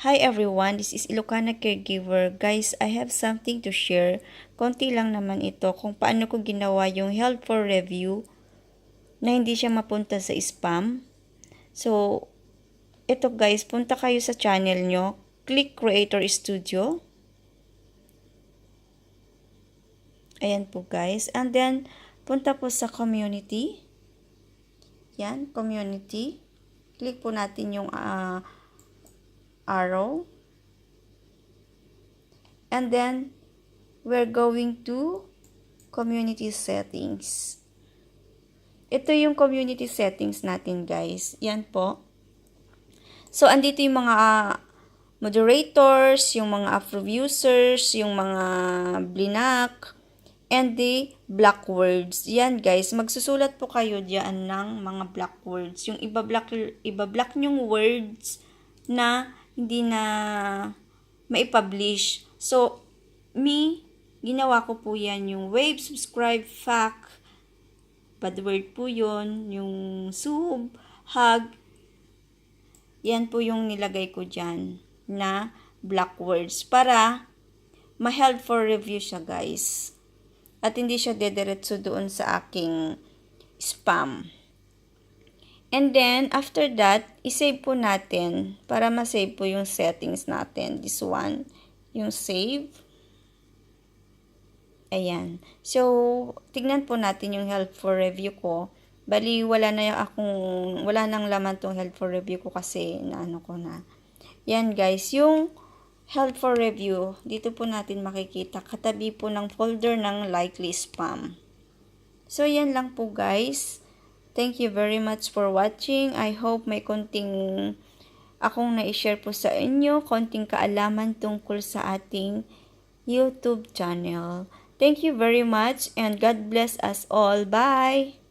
Hi everyone, this is Ilocana Caregiver. Guys, I have something to share. Konti lang naman ito kung paano ko ginawa yung health for review na hindi siya mapunta sa spam. So, ito guys, punta kayo sa channel nyo. Click Creator Studio. Ayan po guys. And then, punta po sa community. Yan, community. Click po natin yung arrow. And then, we're going to community settings. Ito yung community settings natin, guys. Yan po. So, andito yung mga moderators, yung mga approve users, yung mga blinak, and the black words. Yan, guys. Magsusulat po kayo diyan ng mga black words. Yung iba-black nyong words na hindi na maipublish. So, ginawa ko po yan yung wave, subscribe, fact, bad word po yun, yung sub, hug, yan po yung nilagay ko dyan na black words para ma-held for review siya guys. At hindi siya dediretso doon sa aking spam. And then, after that, isave po natin para ma-save po yung settings natin. This one, yung save. Ayan. So, tignan po natin yung health for review ko. Bali, wala nang laman tong health for review ko kasi naano ko na. Yan guys, yung health for review, dito po natin makikita. Katabi po ng folder ng likely spam. So, yan lang po guys. Thank you very much for watching. I hope may konting akong na-share po sa inyo, konting kaalaman tungkol sa ating YouTube channel. Thank you very much and God bless us all. Bye!